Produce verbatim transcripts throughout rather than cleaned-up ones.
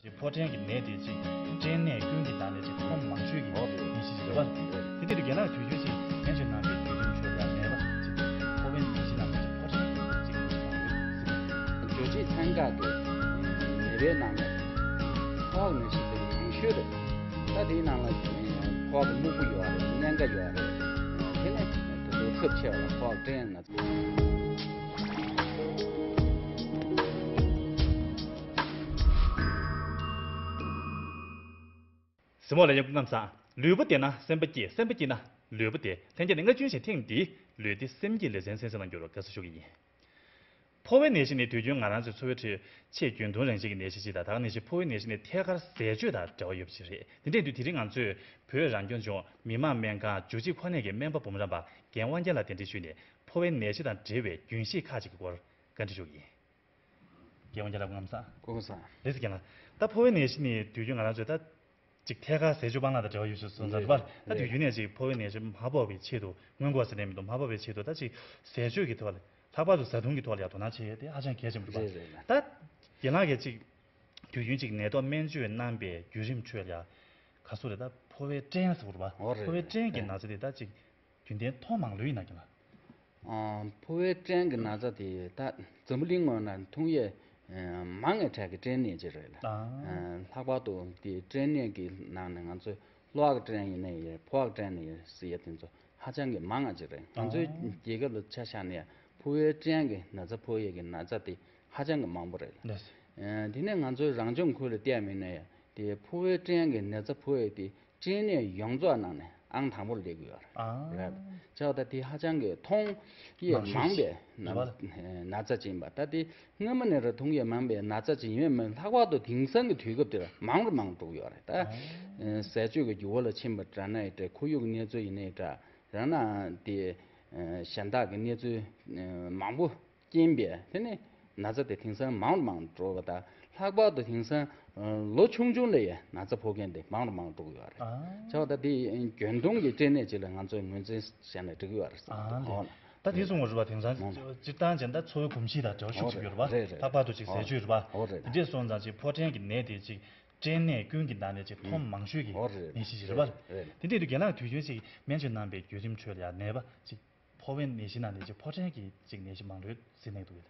ཕོ་བྲང་གི་ནད་དེ་ཅིག་སྐྲན་ནད་ཀུན་གྱི་ནང་ནས་ཅིག་ཕོ་མང་ཤོས་ཀྱི་ནད་གཞི་ཞིག་རེད་པ། དེ་དུས་རྒན་ལགས་དུས་རྒྱུན་ཅིག་སྨན་བཅོས་གནང་བའི་བརྒྱུད་རིམ་ཁྲོད་ལ་ནད་པ་ཅིག་ཕོ་བའི་ནད་གཞི་ནང་ནས་ཅིག་ཕོ་བྲང་གི་ཅིག་ནད་གཞི་ཡོད་ཟེར། བརྗོད་བྱེད་ཚན་ཁག་གི་ནད་པའི་ནང་ནས་ཕོ་བ་ནད་གཞི་དེ་མང་ཤོས་རེད། ད་དེའི་ནང་ལ་ཕོ་བ་གི་སྨུག་པོ་ཡོད་རེད། སྨན་ཁ་ཡོད་རེད། དེ་ནས་ད་དུང་ཚབས་ཆེ་བ་ལ་ཕོ་བ་སྐྲན་ན། གཟིགས་མོ་ལ་ཡང་སྐུ་ཁམས་བཟང་། ལུས་པོ་བདེ་ན་སེམས་པ་སྐྱིད། སེམས་པ་སྐྱིད་ན་ལུས་པོ་བདེ། ལྷན་རྒྱས་ནས་སྔ་རྒྱུན་བཞིན་ཐེངས་འདིའི་ལུས་བདེ་སེམས་སྐྱིད་ལེ་ཚན་གསན་གཟིགས་གནང་རྒྱུར་དགའ་བསུ་ཞུ་གི་ཡིན། ཕོ་བའི་ནད་གཞི་ནི་དུས་རྒྱུན་ང་རང་ཚོའི་འཚོ་བའི་ཁྲོད་ཆེས་རྒྱུན་མཐོང་རང་བཞིན་གྱི་ནད་གཞི་ཞིག་དང་། ད་ག་ནང་བཞིན་ཕོ་བའི་ནད་གཞི་ནི་ཐད་ཀར་ཟས་སྤྱོད་དང་འབྲེལ་བ་ཡོད་པ་ཞིག་རེད། དེ་འདྲ་ཡིན་དུས་དེ་རིང་ང་ཚོས་བོད་རང་སྐྱོང་ལྗོངས་མི་དམངས་སྨན་ཁང་འཇུ་བྱེད་ཁོ་ནས་ཀྱི་སྨན་པ་འབུམ་རམས་པ་རྒན་དབང་རྒྱལ་ལགས་གདན་འདྲེན་ཞུས་ནས་ཕོ་བའི་ནད་གཞི་དང་འབྲེལ་བའི་རྒྱུན་ཤེས་ཁག་ཅིག་གི་སྐོར་བཀའ་འདྲི་ཞུ་གི་ཡིན། རྒན་དབང་རྒྱལ་ལགས་སྐུ་ཁམས་བཟང་། སྐུ་ཁམས་བཟང་། ལགས་སོ་རྒན་ལགས། ད་ཕོ་བའི་ནད་གཞི་ནི་དུས་རྒྱུན་ང་རང་ཚོས་ད་ཅིག་ཐད་ཀར་ཟས་སྤྱོད་སྤང་བླང་དང་འབྲེལ་བ་ཡོད་ཞེས་གསུངས་ཙང་རེད་པ། ད་དུས་རྒྱུན་ནས་ཅིག་ཕོ་བའི་ནད་གཞི་མ་ཕོག་པའི་ཆེད་དུ། སྔོན་འགོག་ཟེར་ནས་མི་འདུག་མ་ཕོག་པའི་ཆེད་དུ་ད་ཅིག་ཟས་སྤྱོད་ཀྱི་ཐོག་ལ། ལྷག་པར་དུ་བཟའ་བཏུང་གི་ཐོག་ལ་ཡང་དོ་སྣང་བྱེད་ཡས་དེ་ཧ་ཅང་གལ་ཆེན་པོ་རེད་པ། རེད་རེད། ད་རྒན་ལགས་ཀྱིས་ཅིག་དུས་རྒྱུན་ཅིག་ནད་ཐོག་སྨན་བཅོས་གནང་པའི་བརྒྱུད་རིམ་ཁྲོད་ལ་ཡ་ག་ཚོད་རེད། ད་ཕོ་བའི་སྐྲན་ཟེར་བ་རེད་པ། ཨོ་རེད་ཕོ་བའི་རེད། སྐྲན་གྱི་ན་ཚ་དེ་ད་ཅིག་རྒྱུན་ལྡན་མཐོང་མང་ལོས་ཡིན་ན་རྒན་ལགས། ཨ། ཕོ་བའི་སྐྲན་གྱི་ན་ཚ་དེ་ད་འཛམ་བུ་གླིང་ངོས་ན་མཐོང་ཡས་མང་བའི་གྲས་ཀྱི་སྐྲན་ནད་ཅིག་རེད་ལ། ཨ། ལྷག་པར་དུ་དེ་སྐྲན་ནད་ཀྱི་ནང་ནས་ང་ཚོའི་གློ་བ་གི་སྐྲན་ཡིན་ནའི་ཡིན། ཕོ་བ་གི་སྐྲན་ཡིན་ཟེར་ཡས་དེ་ཚོ་ཧ་ཅང་གི་མང་བ་ཅིག་རེད། ང་ཚོའི་རྒྱལ་ཁབ་ལ་ཆ་བཞག་ནས་ཕོ་བའི་སྐྲན་གྱི་ན་ཚ་ཕོག་ཡས་ཀྱི་ན་ཚ་དེ་ཧ་ཅང་གི་མང་པོ་རེད་ལ། ལགས་སོ། ཨ། དེ་ནས་ང་ཚོའི་རང་སྐྱོང་ཁུལ་ལ་བལྟས་པ་ཡིན་ན་ཡང་དེ་ཕོ་བའི་སྐྲན་གྱི་ན་ཚ་ཕོག་ཡས་དེ་སྐྲན་ནད་ཡོངས་རྫོགས་ནང་ནས་ཨང་དང་པོར་སླེབས་ཀྱི་ཡོད་རེད། ཨ། རེད། བྱས་པ་ད་དེ་ཧ་ཅང་གི་མཐོང་ཡས་མང་པའི་ན་ན་ཚ་ཅིག་ཡིན་པ། ད་དེ་སྔོན་མ་ནས་ར་མཐོང་ཡས་མང་པའི་ན་ཚ་ཅིག་ཡིན་པས་མིན། ལྷག་པར་དུ་དེང་སང་གི་དུས་སྐབས་དེར་མང་རུ་མང་རུ་འགྲོ་གི་ཡོད་རེད། ད་ཨ། ཟས་སྤྱོད་ཀྱི་འགྱུར་བ་ལ་ཕྱིན་པ་འདྲ་ན་ཡང་འདྲ། ཁོར་ཡུག་གི་གནས་ཚུལ་ཡིན་ནའི་འདྲ། ཡང་ན་དེ་གཞན་དག་གི་གནས་ཚུལ་མང་པོ་རྐྱེན་པས་དེ་ནི་ན་ཚ་དེ་དེང་སང་མང་རུ་མང་རུ་འགྲོ་བ་དང་། ལྷག་པར་དུ་དེང་སང་ལོ་ཆུང་ཆུང་ལ་ཡང་ན་ཚ་ཕོག་མཁན་དེ་མང་རུ་མང་རུ་འགྲོ་གི་ཡོད་རེད། ཨ། བྱས་པ་ད་དེ་རྒྱུན་མཐོང་གི་སྐྲན་ནད་ཅིག་ལ་ང་ཚོས་ངོས་འཛིན་བྱས་ནས་འགྲིག་གི་ཡོད་རེད། ཨ་ལས། ད་དེ་གསུངས་པ་རེད་པ། དེང་སང་སྤྱིར་བཏང་བྱས་ན་ད་འཚོ་བའི་གོམས་གཤིས་དང་འབྲེལ་བ་ཤུགས་ཆེན་པོ་ཡོད་རེད་པ། རེད་རེད། ལྷག་པར་དུ་ཅིག་ཨོ་ཟས་སྤྱོད་རེད་པ། ཨོ་རེད། དེ་འདྲས་སོང་ཙང་ཅིག་ཕོ་སྐྲན་གྱི་ནད་དེ་ཅིག་སྐྲན་ནད་ཀུན་གྱི་ནང་ནས་ཅིག་ཕོ་མང་ཤོས་ཀྱི་ཨོ་རེད། ནད་གཞི་ཞིག་རེད་པ། རེད་རེད། དེ་འདྲས་དུས་རྒན་ལགས་དུས་རྒྱུན་ཅིག་སྨན་བཅོས་གནང་པའི་བརྒྱུད་རིམ་ཁྲོད་ལ་ཡང་ནད་པ་ཅིག་ཕོ་བའི་ནད་གཞི་ནང་ནས་ཅིག་ཕོ་སྐྲན་གྱི་ཅིག་ནད་གཞི་མང་ལོས་གཟིགས་གནང་འདུག་གས།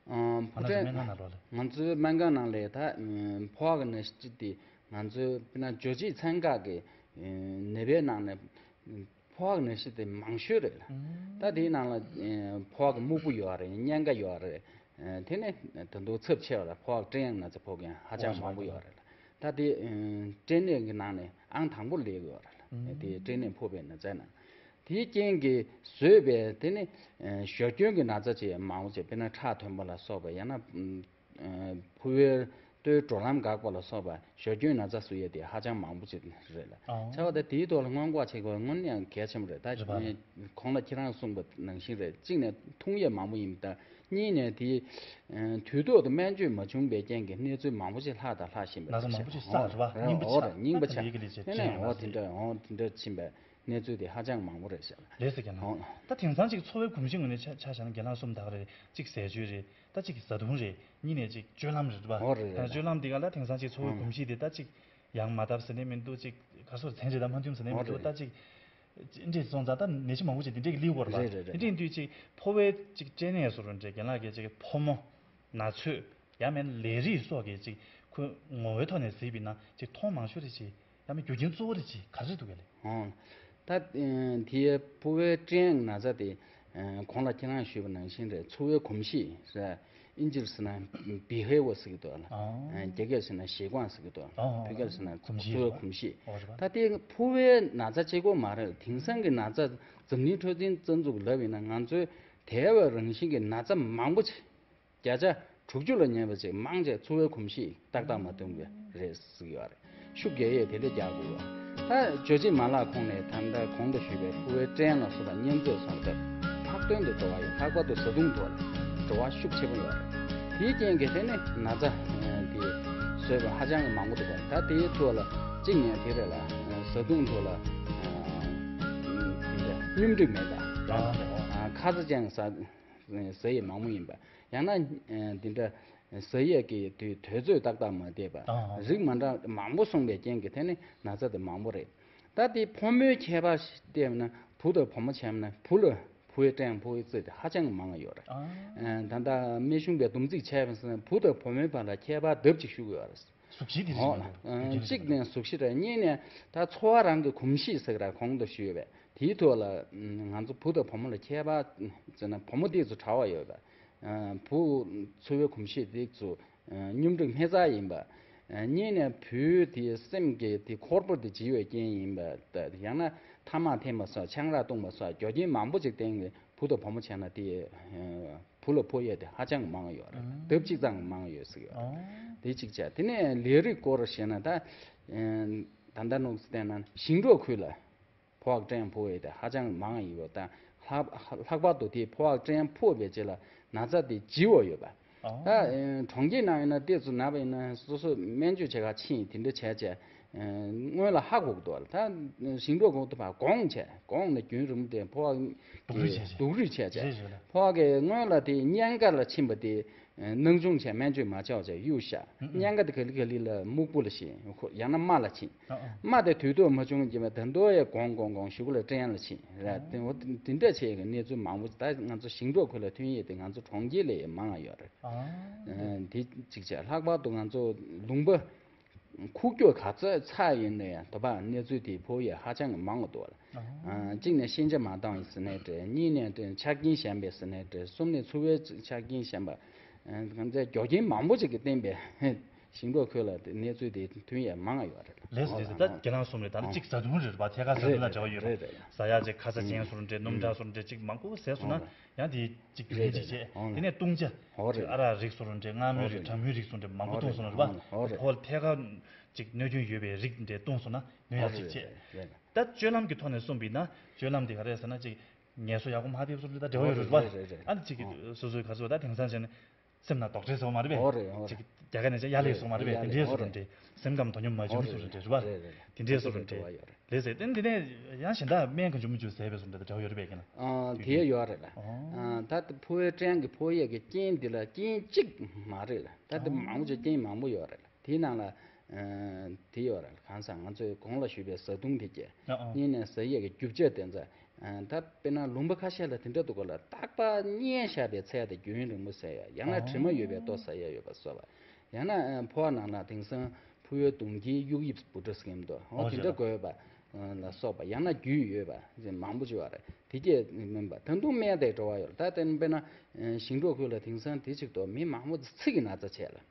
ཨ། ཕོ་སྐྲན། ང་ཚོའི་སྨན་ཁང་ནང་ལོགས་ལ། ང་ཚོའི་སྨན་ཁང་ནང་ལ་ད་ཕོ་བ་གི་ནད་གཞི་དེ་ང་ཚོའི་དཔེར་ན་བརྗོད་བྱེད་ཚན་ཁག་གི་ནད་པའི་ནང་ནས་ཕོ་བ་གི་ནད་གཞི་དེ་མང་ཤོས་རེད་ལ། ཨང་། ད་དེའི་ནང་ལ་ཕོ་བ་གི་སྨུག་པོ་ཡོད་རེད། སྨན་ཁ་ཡོད་རེད། དེ་ནས་ད་དུང་ཚབས་ཆེ་བ་ལ་ཕོ་བ་གི་སྐྲན་ཡང་ན་ཚ་ཕོག་མཁན་ཧ་ཅང་མང་པོ་ཡོད་རེད་ལ། ད་དེ་སྐྲན་ནད་ཀྱི་ནང་ནས་ཨང་དང་པོར་སླེབས་ཡོད་རེད་ལ། ཨང་། དེ་སྐྲན་ནད་ཕོག་པའི་ན་ཚའི་ནང་། དེའི་རྐྱེན་གྱིས་བཟོས་པའི་དེ་ནི་ཨ་ཞར་སྐྱོན་གྱི་ན་ཚ་ཅིག་མང་པོ་ཅིག་དཔེར་ན་ཁྲག་ཐོན་པ་ལ་སོགས་པ། ཡང་ན་ཨ་ཕོ་བའི་ལྟོའི་འགྲོ་ལམ་འགག་པ་ལ་སོགས་པ་ཞར་སྐྱོན་ན་ཚ་བཟོ་ཡས་དེ་ཧ་ཅང་མང་པོ་ཅིག་རེད་ལ། ཨང་། བྱས་པ་དེ་དེའི་ཐོག་ལ་སྔོན་འགོག་བྱེད་དགོས་དངོས་གནས་ཡང་གལ་ཆེན་པོ་རེད། ད་རེད་པ། གོང་ལ་ཁྱེད་རང་གསུངས་པ་ནང་བཞིན་རེད། གཅིག་ནས་མཐོང་ཡས་མང་པོ་ཡིན་པ་དང་། གཉིས་ནས་དེ་ཨ་དུས་ཐོག་ཏུ་སྨན་བཅོས་མ་བྱུང་པའི་རྐྱེན་གྱིས་གནས་ཚུལ་མང་པོ་ཅིག་ལྷག་དང་ལྷག་བཞིན་པ་ན་ཚ་རེད་ཤག་མང་པོ་ཅིག་བསགས་རེད་པ། ཨོ་རྙིང་པ་ཆགས། རྙིང་པ་ཆགས། རྙིང་པ་ཆགས། དེ་ནས་ཨོ་དེ་འདྲ་ཨོ་དེ་འདྲ་ཕྱིན་པས། གནས་ཚུལ་དེ་ཧ་ཅང་མང་པོ་རེད་ཤག་ལ། ལགས་སོ་རྒན་ལགས། ཨོ། ད་དེང་སང་ཅིག་འཚོ་བའི་གོམས་གཤིས་ངོས་ནས་ཆ་ཆ་བཞག་ན་རྒན་ལགས་གསུངས་དག་རེད། གཅིག་ཟས་སྤྱོད་རེད། ད་གཅིག་བཟའ་བཏུང་རེད། གཉིས་ནས་གཅིག་སྤྱོད་ལམ་རེད་པ། ཨོ་རེད་རེད། སྤྱོད་ལམ་འདི་ག་ལ་དེང་སང་ཅིག་འཚོ་བའི་ཨང་། གོམས་གཤིས་དེ་ད་གཅིག་ཡང་མ་བཏབ་ཟེར་ནས་མི་འདུག་གཅིག་ག་སོར་ཚན་རིག་དང་མ་མཐུན་ཟེར་ནས་མི་འདུག་ཨོ་རེད། ད་གཅིག་འདྲས་སོང་ཙང་ད་ནད་གཞི་མང་པོ་ཅིག་དེ་འདྲས་ཀྱི་སླེབས་ཡོད་རེད་པ། རེད་རེད་རེད། དེ་འདྲས་དུས་ཅིག་ཕོ་བའི་ཅིག་སྐྲན་ནད་སོགས་རེད། རྒན་ལགས་ཀྱིས་ཅིག་ཕོ་མོ་ན་ཚོད་ཡང་མིན་ལས་རིགས་སོགས་ཀྱི་ཅིག་ཁོའི་ངོ་བོའི་ཐོག་ནས་གཟིགས་པ་ཡིན་ན་ཅིག་མཐོང་མང་ཤོས་དེ་ཅིག་ཡང་མིན་རྒྱུ་རྐྱེན་གཙོ་བོ་དེ་ཅིག་ག་རེ་འདུག་གས་ལགས། ཨོ། ད་ཨ་དེའི་ཕོ་བའི་སྐྲན་ན་ཚ་དེ་ཨ་གོང་ལ་ཁྱེད་རང་ཞུས་པ་ནང་བཞིན་རེད། འཚོ་བའི་གོམས་གཤིས་རེད། ཨིན་ཇིར་ཟེར་ན་བྷི་ཧེ་ཝར་ཟེར་གྱི་འདུག་ལ། ཨོ། ཨ་རྒྱ་སྐད་ཟེར་ན་ཞི་ཁོངས་ཟེར་གྱི་འདུག་ཨོ། བོད་སྐད་ཟེར་ན་གོམས་གཤིས་འཚོ་བའི་རེད་པ། གོམས་གཤིས། ཨོ་རེད་པ། ད་དེ་ཕོ་བའི་ན་ཚ་གཅིག་པོ་མ་རེད། དེང་སང་གི་ན་ཚ་འཛམ་གླིང་འཕྲོད་བསྟེན་རྩ་འཛུགས་ལབ་ཡིན་ན་ང་ཚོའི་དལ་བའི་རང་བཞིན་གྱི་ན་ཚ་མང་པོ་ཅིག་བརྒྱ་ཆ་དྲུག་ཅུ་ལ་ཉེ་བ་ཅིག་མང་ཆེ་འཚོ་བའི་གོམས་གཤིས་ཏག་ཏག་མ་བཏུང་བས་རེད་ཟེར་གྱི་ཡོད་རེད། ཤུགས་རྒྱག་ཡས་དེ་འདྲ་རྒྱག་དགོས་པ། ད་བརྗོད་བྱེད་མ་ལག་ཁོངས་ནས་ད་ལྟ་གོང་དུ་ཞུས་པའི་ཕོ་བའི་སྐྲན་ལ་སོགས་པ་གཉན་ཚད་སོང་སྟབས་ལྷག་དོན་དུ་འགྲོ་བ་ཡིན། ལྷག་པར་དུ་བཟའ་བཏུང་ཐོག་ལ་འགྲོ་བ་ཤུགས་ཆེ་པོ་ཡོད་རེད། དེའི་རྐྱེན་གྱིས་དེ་ནི་ན་ཚ་དེ་བཟོས་པ་ཧ་ཅང་གི་མང་པོ་འདུག་པ། ད་དེའི་ཐོག་ལ་གཅིག་ནས་དེ་རེད་ལ། བཟའ་བཏུང་ཐོག་ལ་དེ་འདྲ་སྙོམས་སྒྲིག་མེད་པ། ཁ་ཚ་ཅན་ཟ་ཟ་ཡས་མང་པོ་ཡིན་པ། ཡང་ན་འདི་འདྲ་ ཟ་ཡས་ཀྱི་དུས་དུས་ཚོད་ཏག་ཏག་མ་བསྡད་པ། ཨ། རིགས་མ་འདྲ་མང་པོ་སོང་བའི་རྐྱེན་གྱིས་དེ་ནི་ན་ཚ་དེ་མང་པོ་རེད། ད་དེ་ཕོ་མོའི་ཁྱད་པར་བལྟས་ན་བུ་དང་བུ་མོ་བྱས་ན་བུ་ལ་ཕོའི་སྐྲན་ཕོའི་རྩི་དེ་ཧ་ཅང་གི་མང་ཡོད་རེད། ཨ། ད་ལྟ་སྨན་གཞུང་པས་བསྡོམས་རྩིས་བྱས་པ་ཡིན་ན་བུ་དང་བུ་མོའི་བར་ལ་ཁྱད་པར་ལྡབ་གཅིག་ཞུ་གི་ཡོད་རེད། གཟུགས་གཞི་དེ་རེད། འོ་ལ། གཅིག་ནས་གཟུགས་གཞི་རེད། གཉིས་ནས་ད་འཚོ་བ་རང་གི་གོམས་གཤིས་ཟེར་ག་ར་གོང་དུ་ཞུས་པས་དེའི་ཐོག་ལ་ང་ཚོ་བུ་དང་བུ་མོ་ལ་ཁྱད་པར་ཟེར་ན་བུ་མོ་དེ་ཚོ་གྲྭ་བ་ཡོད་པས། བུ་འཚོ་བའི་གོམས་གཤིས་དེ་ཚོ་སྙོམས་སྒྲིག་སྨེ་བཙའ་ཡིན་པ། གཉིས་ནས་བུའི་དེ་སེམས་ཀྱི་དེ་ཁོར་པོ་དེ་བརྗེ་བའི་རྐྱེན་ཡིན་པ། ཡང་ན་ཐ་མག་འཐེན་པ་སོགས་ཆང་རག་བཏུང་བ་སོགས་རྒྱུ་རྐྱེན་མང་པོ་ཅིག་བརྟེན་གྱི་བུ་དང་བུ་མོ་བྱས་ན་དེ་བུ་ལ་ཕོག་ཡས་དེ་ཧ་ཅང་མང་ཡོད་རེད། ལྡབ་གཅིག་ཙམ་མང་ཡོད་ཟེར་ཡོད་རེད། དེ་གཅིག་བྱས། དེ་ནས་ལས་རིགས་སྐོར་བཤད་ན་ད་ད་ལྟ་ནང་བལྟས་ན་ཞིང་འབྲོག་ཁུལ་ལ་ཕོ་བ་སྐྲན་ཕོག་ཡས་དེ་ཧ་ཅང་མང་ཡོད་པ་དང་། ལྷག་ལྷག་པར་དུ་དེ་ཕོ་བ་སྐྲན་ཕོག་པའི་རྗེས་ལ་ན་ཚ་དེ་ལྗིད་པོ་ཡོད་པ། ཨོ། ད་གྲོང་ཁྱེར་ནང་ཡིན་ན་དེ་ཚོ་ན་བ་ཡིན་ན་སོ་སོ་སྨན་བཅོས་བྱེད་ག་ཕྱིན་དེ་འདྲ་བྱས་བྱས་སྔོན་ལ་ཧ་གོ་གི་འདུག་ད་ཞིང་འབྲོག་གོང་དུ་ཕར་གོང་བྱས་གོང་ནས་རྒྱུན་རིང་པོ་དེ་ཕོ་བ་སྡུག་རུས་བྱས་བྱས། སྡུག་རུས་བྱས་བྱས། རེད་རེད་རེད། ཕོ་བ་གི་སྔོན་ལ་དེ་གཉན་ཁ་ལ་ཕྱིན་པ་དེ། སྣང་ཆུང་བྱས་སྨན་བཅོས་མ་བྱས་པ་བྱས་གཡུག་བཞག་ཨུ་ཨུ། གཉན་ཁ་དེ་ག་ལེ་ག་ལེ་ལ་སྨུག་པོ་ལ་ཕྱིན། ཡང་ན་རྨ་ལ་ཕྱིན། ཨ་ཨ། རྨ་དེ་དུས་ཐོག་མ་བྱུང་རྐྱེན་པས་ད་དུང་ཡང་གོང་གོང་གོང་གཞུག་ལ་སྐྲན་ལ་ཕྱིན་རེད། དེ་འོ་དེ་འདྲ་བྱས་ཀྱི་གནས་ཚུལ་མང་པོ། ད་ང་ཚོ་ཞིང་འབྲོག་ཁུལ་ལ་ཐོན་ཡས་དེ་ང་ཚོ་གྲོང་ཁྱེར་ལས་ཡང་མང་ང་ཡོད་རེད། ཨ། དེ་གཅིག་བྱས། ལྷག་པར་དུ་ང་ཚོ་ལུང་པ་ཁུག་ཀྱོག་ག་ཚོད་ཚ་ཡིན་ན་ཡང་དོ་བ་གནས་ཚུལ་དེ་ཕོག་ཡས་ཧ་ཅང་གི་མང་བ་འདུག་ཨ། གཅིག་ནས་ཤིང་ཆ་མ་འདང་ཡིན་ཟེར་ནའི་འདྲ། གཉིས་ནས་འདྲ་ཆ་རྐྱེན་ཞན་པས་ཟེར་ནའི་འདྲ། གསུམ་ནས་འཚོ་བའི་ཆ་རྐྱེན་ཞན་པ། ང་ཚོའི་རྒྱུ་རྐྱེན་མང་པོ་ཅིག་གིས་བརྟེན་པའི་ཞིང་འབྲོག་ཁུལ་ལ་གནས་ཚུལ་དེ་ཐོན་ཡས་མང་ང་ཡོད་རེད། ལགས་སོ་ལགས་སོ། ད་ཁྱེད་རང་གསུམ་རེད། ད་ནི་གཅིག་བཟའ་བཏུང་རེད་པ། ཐད་ཀར་བཟའ་བཏུང་ལ་འབྲེལ་བ་ཡོད་རེད། རེད་རེད། ཟ་ཡག་ཅིག་ཁ་ཟས་ཅན་བཟོ་རུ་འདྲ། སྣུམ་འདྲ་བཟོ་རུ་འདྲ་ཅིག་མང་པོ་བཟས་སོང་ན་ཡང་དེ་གཅིག་རེད་ཅིག་བྱས། དེ་ནས་བཏུང་བྱ་ཨ་རག་རིགས་བཟོ་རུ་འདྲ། མངར་མོའི་རིགས་ཊམ་ཕུའི་རིགས་བཟོ་རུ་འདྲ་མང་པོ་བཏུང་སོང་ན་རེད་པ། ཕོ་བ་ཐད་ཀར་ཅིག་གནོད་སྐྱོན་ཡོད་པའི་རིགས་འདྲ་བཏུང་སོང་ན་གནོད་ཡག་ཅིག་བྱས། ད་སྤྱོད་ལམ་གྱི་ཐོག་ནས་གསུངས་པ་ཡིན་ན་སྤྱོད་ལམ་དེ་ག་རེ་ཟེར་ན་ཅིག་ངལ་གསོ་ཡག་པོ་མ་ཐེབས་བཟོ་རུ་འདྲ་འབྲེལ་བ་ཡོད་རེད་པ། ཨ་ནི་ཅིག་སོ་སོའི་ག་ཚོད་ད་དེང་སང་བྱས་ན་སེམས་ནང་རྡོག་ཁྲེས་བཟོ་མ་རེད་པས། ཅིག་རྒྱ་གར་ནས་ཅིག་ཡ་ལས་བཟོ་མ་རེད་པས། དེ་འདྲའི་བཟོ་རུ་འདྲ། སེམས་ཁམས་དོ་སྙོམས་མ་བྱུང་བཟོ་རུ་འདྲ་རེད་པ། དེ་འདྲའི་བཟོ་རུ་འདྲ། ལགས་སེ། དེ་འདི་ནས་ཡང་གཞན་དག་སྨན་གང་བྱུང་མང་བྱུང་བཟས་པའི་བཟོ་འདྲ་དང་འབྲེལ་བ་ཡོད་རེད་པས་ཀྱི་ན། ཨ། དེ་ཡོད་རེད་ལ། ཨ། ད་ཕོ་བའི་སྐྲན་གྱི་ཕོག་ཡས་ཀྱི་རྐྱེན་འདི་ལ་རྐྱེན་གཅིག་མ་རེད་ལ། ད་དེ་མང་པོ་ཅིག་རྐྱེན་མང་པོ་ཡོད་རེད་ལ། དེའི་ནང་ལ་ཨ་དེ་ཡོད་རེད་ལ། གང་ཟག་ང་ཚོས་གོང་ལ་ཞུས་པའི་བཟའ་བཏུང་དེ་གྱད། ཨ་ཨ། གཉིས་ནས་ཟ་ཡས་ཀྱི་རྒྱུ་ཆ་དེ་ཚོ། ཨ། ད་དཔེར་ན་ལུང་པ་ཁ་ཤས་ལ་དེ་འདྲ་འདུག་ག་ལ། རྟག་པར་བསྙལ་བཞག་པའི་ཚལ་དེ་རྒྱུན་རིང་པོ་ཟས་ཡ། ཡང་ན་དྲི་མ་ཡོད་པའི་ལྟོ་ཟ་ཡ་ཡོད་པ་སོགས་པ། ཡང་ན་ཕོ་བ་ནང་ལ་དེང་སང་ཕོ་བའི་གདུང་རྒྱུའི་དབྱུག་དབྱིབས་འབུ་ཕྲ་ཟེར་མཁན་འདུག་འོ་དེ་འདྲ་དགོས་པ་ལ་སོགས་པ། ཡང་ན་རྒྱུས་ཡོད་པ་མང་པོ་ཅིག་ཡོད་རེད། དེ་གྱད་སྨན་པ་ད་དུང་སྨན་དེ་འགྲོ་བ་ཡོད་རེད། ད་དེ་དཔེར་ན་ཞིང་འབྲོག་ཁུལ་ལ་དེང་སང་དེ་གཅིག་ཏུ་མི་མང་པོ་ཚིགས་ཀྱི་ན་ཚ་བྱས་ལ།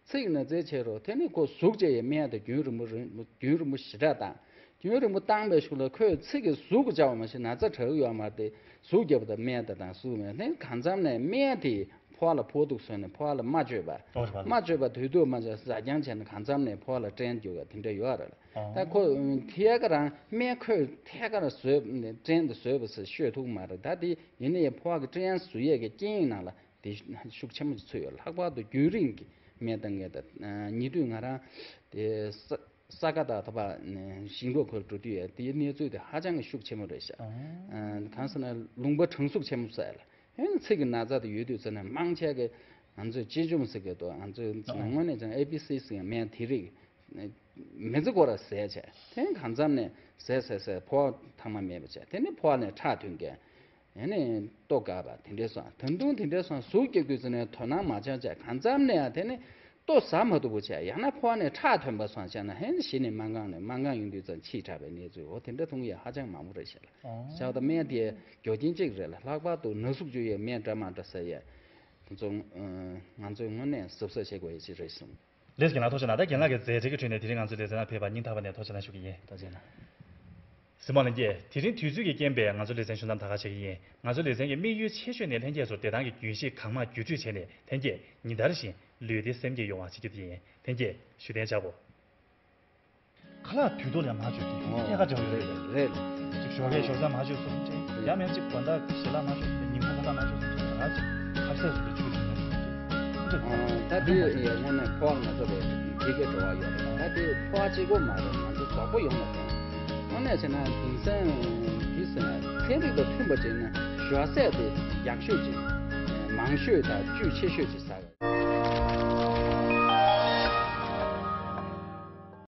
ཚིགས་ན་ཚ་བྱས་རོགས། དེ་ནི་ཁོ་ཟུག་བཅད་ཡས་སྨན་དེ་རྒྱུན་རིང་པོ་རིང་རྒྱུན་རིང་པོ་ཞེ་དྲག་བཏང་། རྒྱུན་རིང་པོ་བཏང་པའི་ཤུགས་ལ་ཁོས་ཚིགས་ཀྱི་ཟུག་གི་བཅག་པ་མ་གཏོགས་ན་ཚ་དྲག་གི་ཡོད་མ་རེད་དེ། ཟུག་བརྒྱབ་པ་དང་སྨན་དེ་དང་ཟུག་སྨན་དེ་གང་འཚམ་ནས་སྨན་དེ་ཕོ་བ་ལ་ཕོག་འདུག་ཟེར་ནས་ཕོ་བ་ལ་མ་བཅོས་པ། ཨོ་རེད་པ། མ་བཅོས་པ་དུས་ཐོག་མ་ཆགས་ཟ་རྐྱང་བྱས་ནས་གང་འཚམ་ནས་ཕོ་བ་ལ་སྐྲན་རྒྱུ་ག་དེ་འདྲ་ཡོད་རེད། ཨོ། ད་ཁོ་ཐད་ཀར་རང་སྨན་ཁོས་ཐད་ཀར་བཟོས་སྐྲན་དེ་བཟོས་པ་ཟེར་ཤོད་ཐུབ་མ་རེད། ད་དེ་ཡིན་ན་ཡང་ཕོ་བ་གི་སྐྲན་བཟོ་ཡས་ཀྱི་རྐྱེན་ནང་ལ་དེ་ཤུགས་ཆེན་པོ་ཅིག་ཚུད་ཡོད། ལྷག་པར་དུ་རྒྱུན་རིང་གི་སྨན་བཏང་མཁན་དང་། ཉེ་དུས་ང་རང་དེ་ས་ས་ག་དང་ད་བར་ཞིང་འབྲོག་ཁུལ་འགྲོ་དུས་ཡང་དེའི་གནས་ཚུལ་དེ་ཧ་ཅང་གི་ཤུགས་ཆེན་པོ་རེད་ཤག་ཨ། གང་ཟེར་ན་ལུང་པ་གྲང་ཟུག་ཆེན་པོ་ཟེར་ལ། ཡང་ཚིགས་ཀྱི་ན་ཚ་དེ་ཡོད་དུས་ཚོད་ནས་མང་ཆེ་གི་ང་ཚོས་ཅི་འཇོམས་ཟེར་གི་འདུག་ང་ཚོས་ཨ། དངོས་གནས་ཀྱང་ཨེ་བི་སི་ཟེར་མཁན་དེ་རིགས་མི་ཚེ་སྐོར་ལ་ཟས་བྱས། དེ་གང་འཚམ་ནས་ཟས་ཟས་ཟས་ཕོ་བ་ཐང་མ་མེད་པ་བྱས། དེ་ནས་ཕོ་བ་ནས་ཁྲག་ཐོན་མཁན། ཡང་ནས་ལྟོ་འགག་པ་དེ་འདྲས་སོང་། ད་དུང་དེ་འདྲས་སོང་ཟུག་སྐྱེ་དུས་ཙམ་ནས་དོ་སྣང་མ་བྱས་བྱས་གང་འཚམ་ནས་ཡང་དེ་ནས་ལྟོ་ཟ་མ་ཐུབ་པ་བྱས། ཡང་ན་ཕོ་བ་ནས་ཁྲག་ཐོན་པ་སོང་བྱས་ན་ཧན་གཞི་ནས་སྨན་ཁང་ནས་སྨན་ཁང་ཡོང་དུས་ཙམ་ཕྱིས་དྲགས་པའི་གནས་ཚུལ་འོ་དེ་འདྲ་མཐོང་ཡས་ཧ་ཅང་མང་པོ་རེད་ཤག་ཨོ། བྱས་ཙང་སྨན་དེ་རྒྱུ་རྐྱེན་གཅིག་རེད་ལ། ལྷག་པར་དུ་ན་ཟུག་བཅོས་ཡས་སྨན་འདྲ་མ་འདྲ་ཟ་ཡས་དེ་ཚོ་ང་ཚོས་དངོས་གནས་གཟབ་གཟབ་བྱེད་དགོས་ཡས་ཅིག་རེད་བསམ། ལགས་རྒན་ལགས་ཐུགས་རྗེ་གནང་། ད་རྒན་ལགས་ཀྱི་མཛད་འཕྲིན་གྱི་ཁྲོད་ནས་དེ་རིང་ང་ཚོའི་ལེ་ཚན་ལ་ཕེབས་པར་སྙིང་ཐག་པ་ནས་ཐུགས་རྗེ་གནང་ཞུ་གི་ཡིན། ཐུགས་རྗེ་གནང་། གཟིགས་མོ་ལྷན་རྒྱས། དེ་རིང་དུས་ཚོད་ཀྱི་རྐྱེན་པས་ང་ཚོ་ལེ་ཚན་ཅུང་ཙམ་ད་ག་བྱེད་ཀྱི་ཡིན། ང་ཚོའི་ལེ་ཚན་གྱི་དམིགས་ཡུལ་ཆེ་ཤོས་ནི་ལྷན་རྒྱས་ཚོར་བདེ་ཐང་གི་རྒྱུན་ཤེས་གང་མང་བརྒྱུད་སྤྲོད་བྱས་ནས་ལྷན་རྒྱས་ཉིན་ལྟར་བཞིན་ལུས་བདེ་སེམས་སྐྱིད་ཡོང་བ་བྱེད་རྒྱུ་དེ་ཡིན། ལྷན་རྒྱས་བཞུགས་གདན་འཇགས་དགོས། ཁ་ལག་དུས་ཐོག་ལ་མ་བཅོས་ཏེ་ཐད་ཀར་འབྲེལ་བ་ཡོད་རེད། རེད། ཅིག་ཞོགས་ཀས་ཞོགས་ཇ་མ་བཅོས་སོང་ཅིག་ཡང་མིན་ཅིག་དགོང་དག་ཞལ་ལག་མ་བཅོས་སོང་ཅིག་ཉིན་གུང་ཁ་ལག་མ་བཅོས་སོང་ཅིག་ད་ཅིག་ཁ་ཟས་སུ་འདྲ་ཆུ་ཞིག་ཉོས་སོང་ཅིག་ད་དེ་ཡང་སྔོན་ནས་ཕོ་བ་ན་ཚ་བའི་ཐད་ཀའི་འགྲོ་བ་ཡོད་རེད། ད་དེ་ཕོ་བ་གཅིག་པོ་མ་རེད། ང་ཚོ་གཟུགས་པོ་ཡོངས་ལ་ཐོན། དངོས་གནས་བྱས་ན་དེང་སང་དེ་ཟེར་ན་ཚན་རིག་དང་མཐུན་པ་བྱས་ན་ཞོགས་ཟས་དེ་ཡག་ཤོས་ཅིག་མང་ཤོས་དང་བཅུད་ཆེ་ཤོས་ཅིག